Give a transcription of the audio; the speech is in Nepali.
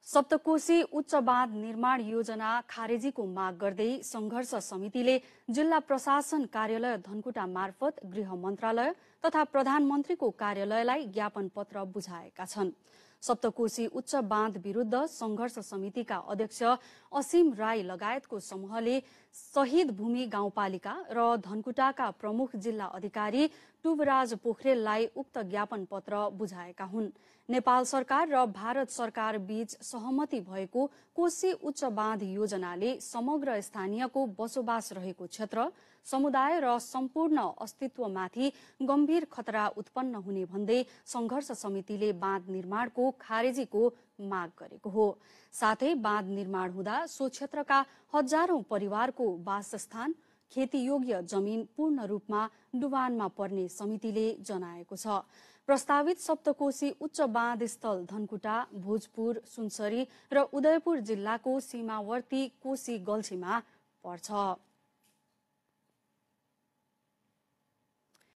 सप्तकोशी उच्च बाँध निर्माण योजना खारेजीको माग गर्दै संघर्ष समितिले जिल्ला प्रशासन कार्यालय धनकुटा मार्फत गृह मन्त्रालय तथा प्रधानमन्त्रीको कार्यालयलाई ज्ञापन पत्र बुझाएका छन्। सप्तकोशी उच्च बाँध विरुद्ध संघर्ष समितिका अध्यक्ष असीम राई लगायतको समूहले शहीद भूमि गाउँपालिका र धनकुटाका प्रमुख जिल्ला अधिकारी टुबराज पोखरेललाई उक्त ज्ञापन पत्र बुझाएका हुन्। नेपाल सरकार र भारत सरकार बीच सहमति भएको कोशी उच्च बाँध योजनाले समग्र स्थानीयको बसोबास रहेको क्षेत्र, समुदाय र सम्पूर्ण अस्तित्वमाथि गम्भीर खतरा उत्पन्न हुने भन्दै संघर्ष समितिले बाँध निर्माणको खारेजीको माग गरेको हो। साथै बाँध निर्माण हुँदा सो क्षेत्रका हजारौं परिवारको वासस्थान, खेतीयोग्य जमिन पूर्ण रूपमा डुबानमा पर्ने समितिले जनाएको छ। प्रस्तावित सप्तकोशी उच्च बाँध स्थल धनकुटा, भोजपुर, सुनसरी र उदयपुर जिल्लाको सीमावर्ती कोशी गल्छीमा पर्छ।